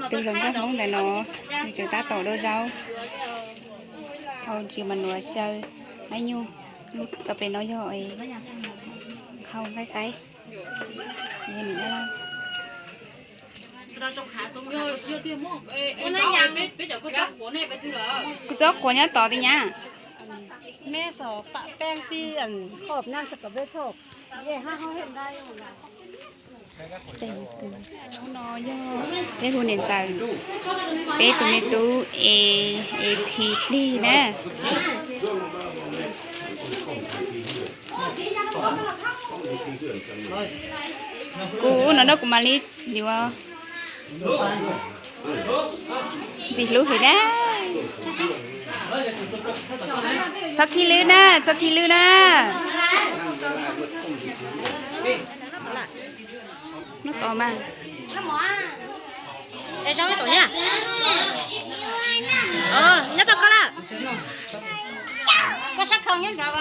Tus hluas nkauj Hmoob ntawm no, nws tseem tab tom dua zaub, hau ntsis mas nuav xyaw, nab nyuj, lub tau pem no yog hau qaib qaib. Kuv txob qhuav nyob tod ti nyab. Hnub no yog peb hu niam ntxawm, peb tus me tub es, es plig plig na. Kuv ub no na kuv mam li yuav ntxim hlub heev na. Txhob khib lwb na, txhob khib lwb na. Nub to mas. Nyob tau koj lawm. Koj sab khau nyob nrad.